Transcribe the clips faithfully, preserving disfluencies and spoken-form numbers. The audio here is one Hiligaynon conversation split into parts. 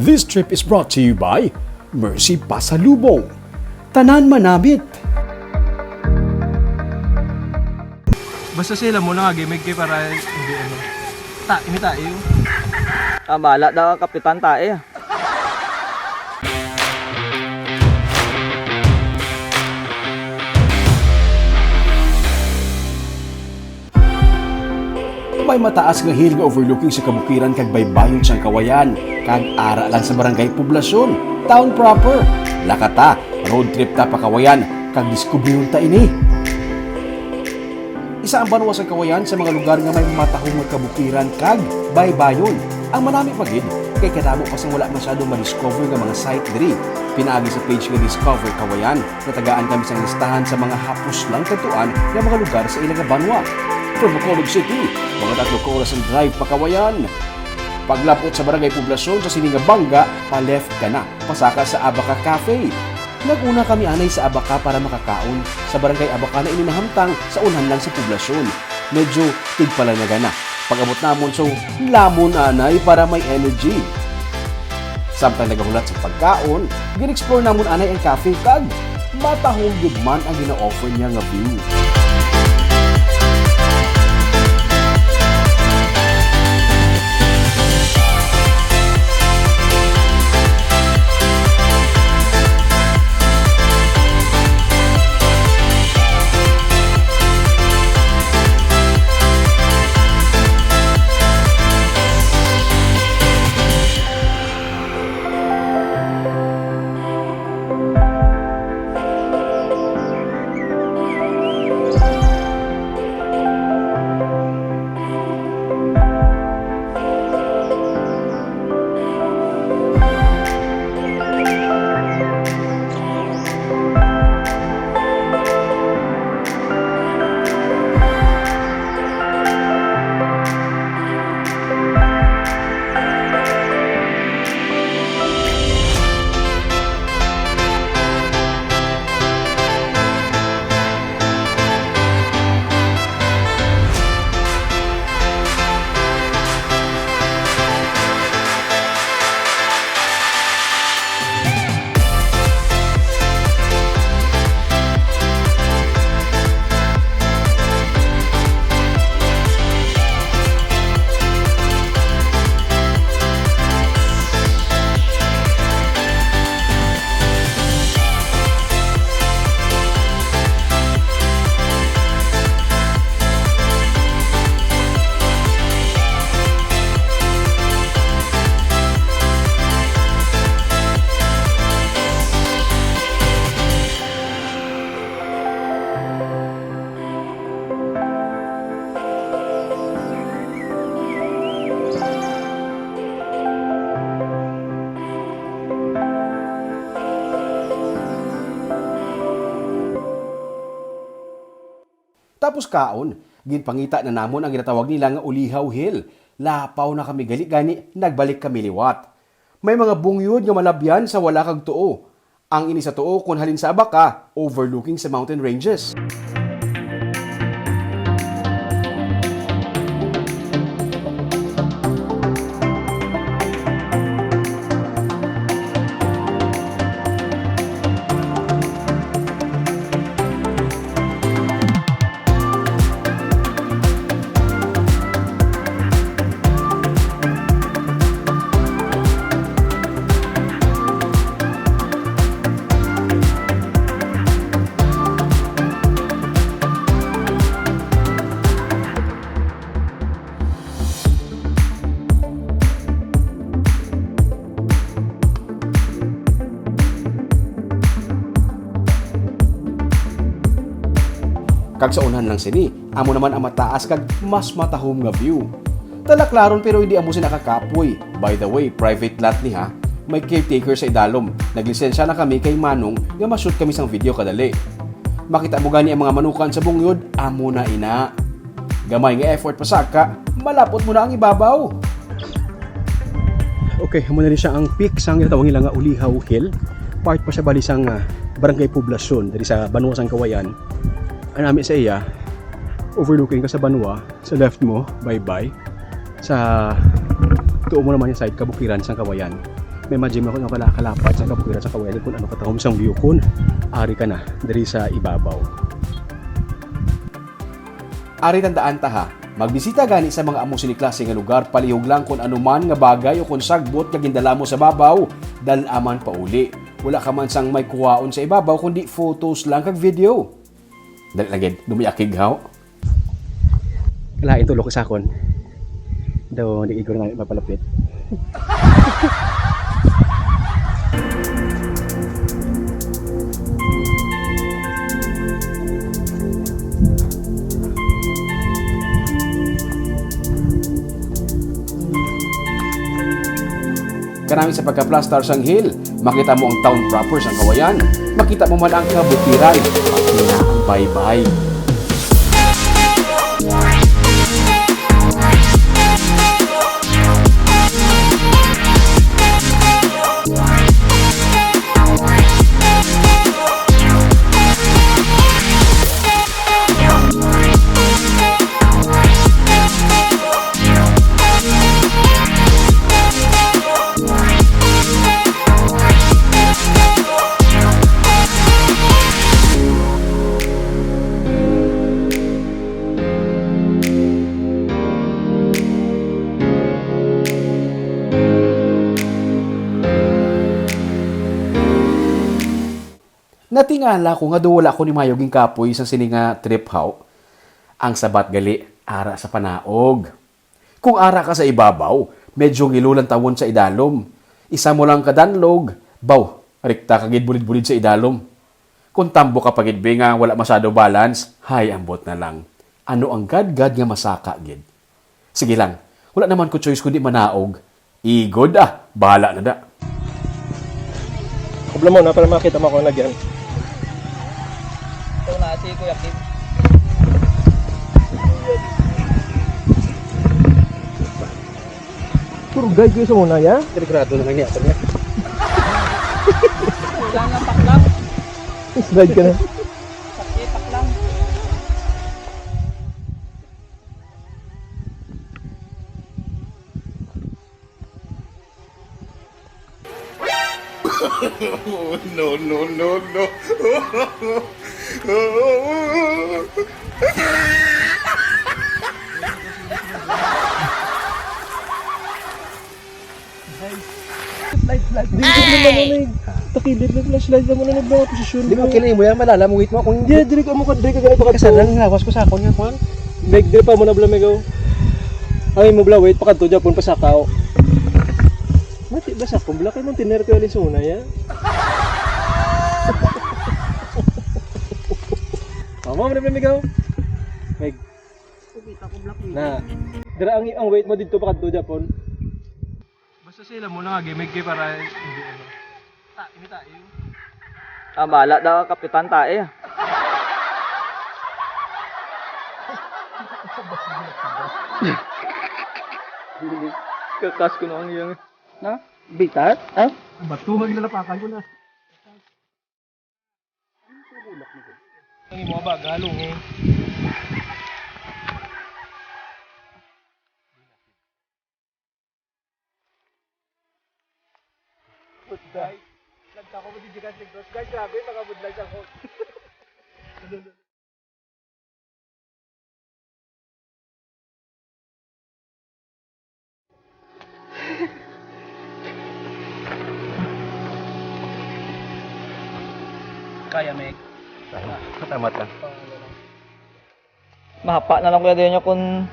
This trip is brought to you by Mercy Pasalubong. Tanan manamit. Basta sila mo lang agi, may kay para hindi ano. Ta, ini tayo. Ah, bala daw ang kapitan tae. May mataas nga hill nga overlooking sa kabukiran kag baybayon sang Kawayan, kag ara lang sa Barangay Poblacion, town proper. Lakata, road trip ta pa Kawayan, kag diskubrihon ta ini. Isa ang banwa sa Kawayan sa mga lugar nga may matahom nga kabukiran kag baybayon. Ang manami pa gid, kay kadamo pa sang wala masyadong ma-discover nga mga site diri. Pinaagi sa page nga Discover Kawayan, natagaan kami sang listahan sa mga hapos lang kadtuan nga mga lugar sa ila nga banwa. From Bacolod City, mga tatlo ka oras ang drive pa Kawayan. Paglabot sa Barangay Poblacion sa sini nga bangga, pa-left ka na, pasaka sa Abaca Cafe. Nag-una kami anay sa Abaca para makakaon. Sa Barangay Abaca na ini nahamtang, sa unhan lang sa Poblacion. Medyo tigpalanagan na. Pag-abot namon, so, lamon anay para may energy. Samtang nagahulat sa pagkaon, gin-explore namon anay ang cafe kag matahom gid man ang gina-offer niya nga view. Tapos kaon, ginpangita na namon ang ginatawag nila nga Ulihaw Hill. Lapaw na kami gali, gani nagbalik kami liwat. May mga bungyod nga malabyan sa wala kag tuo. Ang ini sa tuo kon halin sa Abaca, overlooking sa mountain ranges. Kag sa unhan lang sini, amo naman ang mataas kag mas matahom nga view. Talaklaron, pero hindi amo sina kakapoy. By the way, private lot ni ha. May caretaker sa idalom. Naglisensya na kami kay Manong nga ma-shoot kami sang video kadali. Makita mo gani ang mga manukan sa bungyod, amo na ina. Gamay nga effort pa saka, malapot mo na ang ibabaw. Okay, amo na rin siya ang peak sang ginatawag nila nga Ulihaw Hill. Part pa siya bali sang, ah, Barangay Poblacion, diri sa Banwa sang Kawayan. Ang nami sa iya, overlooking ka sa banwa, sa left mo, baybay. Sa tuo mo naman yung side, kabukiran sang Kawayan. Ma-imagine mo kung ano kala-, kalapad sa kabukiran sa kawayan, kung ano katahom sang view kun ari ka na diri sa ibabaw. Ari, tandaan ta, ha, magbisita gani sa mga amo sini klase nga lugar, palihog lang kon ano man nga bagay o kon sagbot nga gindala mo sa babaw, dal-a man pauli. Wala ka man sang may kuhaon sa ibabaw, kundi photos lang kag video. Dali lang gid, dumiakig haw. Kalain tulo ka sakon. Daw, di igor na mapalapit. Kanami sa pagkaplastar sang hill, makita mo ang town proper sang Kawayan. Makita mo man ang kabutiran, pati na ang baybay. Natingala ko nga daw wala ko ni mayo ginkapoy sa sini nga trip, haw. Ang sabat gali, ara sa panaog. Kung ara ka sa ibabaw, medyo ngilo lang tawon sa idalom. Isa mo lang ka danlog, baw, rikta ka gid bulid-bulid sa idalom. Kung tambok ka pa gid, be, nga wala masyado balance, hay, ambot na lang. Ano ang gadgad nga masaka gid? Sige lang, wala naman ko choice kundi manaog. Igod, ah, bahala na da. Problema na para makita mo ako lagyan. Ito na si Kuya Kim. Tour guide ko sa una, ya? Delikado na lang niya, niya. Wala nga paklang. Slide ka na. Sakit, paklang. No, no, no, no. Slide, slide. Di ko sila manunig. Takilid na flashlight na mo na nagbawa posisyon. Di mo, kinay mo yan, malalam, wait mo. Kung di, diri ka mo ka, diri ka ganito ka. Kasalan, lawas ko sa akon nga, kwan. Meg, diri pa mo na, bla, megaw. Ay, mo, bla, wait, pakadto, Japon, pasakaw. Mati ba sa akong, bla, kay mo, tiner ko yung lisuna, ya? Tama mo na, bla, megaw. Meg. Kumita ko, bla, na. Dira ang, ang wait mo dito, pakadto, Japon. Basta sila mo lang, agi, may kay para hindi, ano. Ta, ini tayo. Ah, bahala daw, Kapitan, tae. Kakas ko na ang iyang. Na? Bitat? Ah? Bato, maglalapakan ko na. Ang imo ba, galong eh. Guys, nagtako mo di Gcash Negros. Guys, grabe, mga budlay sa ko. Kaya, Meg. Tama, tama lang. Mahapa na lang, kuya, din nyo kung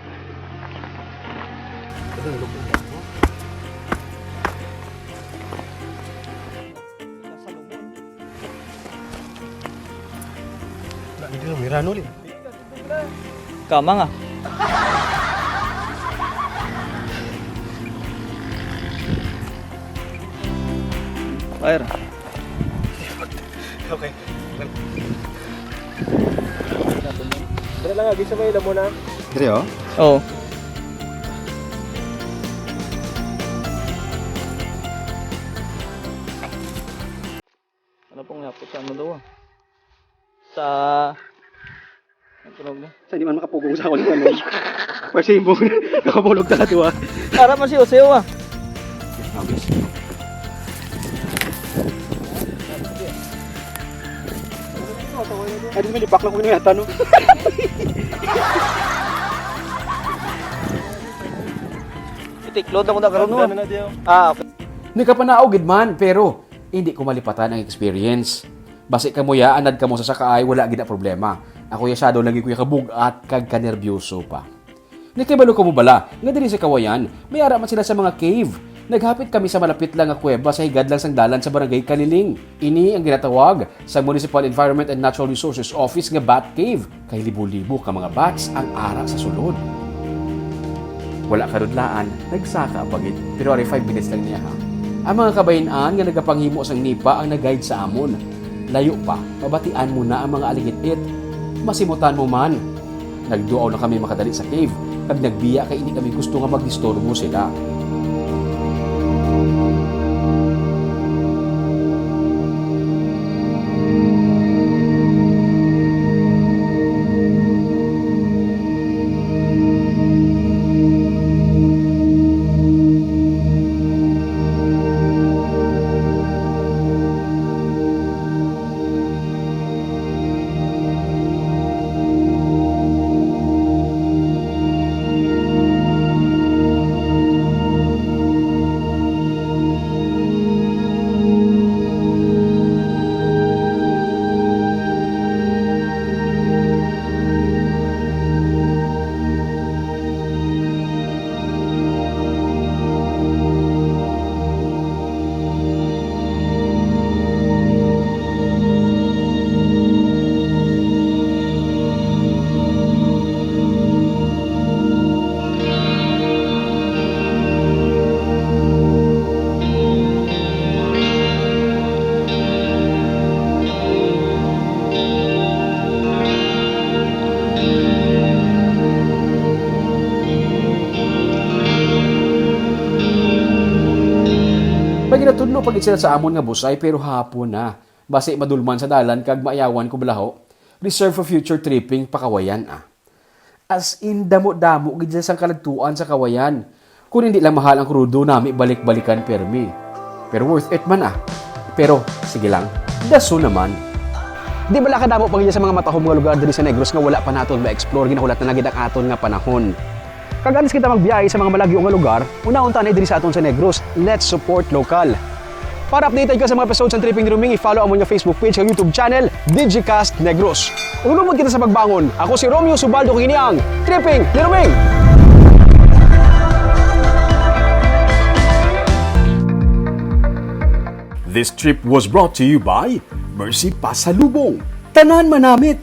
Hindi na, mirano ulit. Kama nga. Fire. Okay. Dala lang, agi sa may lamuna. Diri, oh. Oh. Ano pong yapot sa ano daw, ah? Sa, ang tunog na? Sa di man makapugong sa akong ano. Pagsimbong, nakabulog talaga, ah. Para man si Oseo, ah. Obvious. Ay, di, may lipak na ko yata, no? Itiklod na ko na karon, no? Ano na, Dio? Ah, okay. Nagkapanaog gid man, pero hindi ko malipatan ang experience. Basi kamo ya, anad kamo sa sakaay, wala gid na problema. Ako ya, sado lagi ko ya kabug-at kag kanerbyoso pa. Nakahibalo kamo bala nga diri sa Kawayan, may ara man sila sa mga cave. Naghapit kami sa malapit lang nga kuweba sa higad lang sang dalan sa Barangay Kaliling. Ini ang ginatawag sa Municipal Environment and Natural Resources Office nga bat cave, kay libo-libo ka mga bats ang ara sa sulod. Wala kadudlaan, nagsaka pa gid, pero ari five minutes lang niya, ha. Ang mga kabayin-an nga nagapanghimo sang nipa ang nag-guide sa amon. Layo pa, mabatian mo na ang mga alingit-it. Masimutan mo man. Nagduaw na kami makadali sa cave, kag nagbiya kay indi kami gusto nga magdisturbo sila. May ginatudlo pa gid sila sa amon nga busay, pero hapon na. Basi madulman sa dalan kag maayawan ko bala ho. Reserve for future tripping pa Kawayan, ah. As in, damo-damo gid sang kalagtuan sa Kawayan. Kung hindi lang mahal ang krudo nami balik-balikan permi. Pero worth it man, ah. Pero, sige lang, dason naman. Di bala kadamo pa gid sa mga matahom nga lugar diri sa Negros nga wala pa naton ma-explore, ginahulat na lang gid ang aton nga panahon. Kag antes kita magbiyahe sa mga malayo nga lugar, unahon ta ni diri sa aton sa Negros. Let's support local. Para updated ka sa mga episodes ng Tripping ni Ruming, i-follow ang amon nga Facebook page kag YouTube channel, Digicast Negros. Ulumod kita sa pagbangon. Ako si Romeo Subaldo, kag ini ang Tripping ni Ruming. This trip was brought to you by Mercy Pasalubong. Tanan manamit!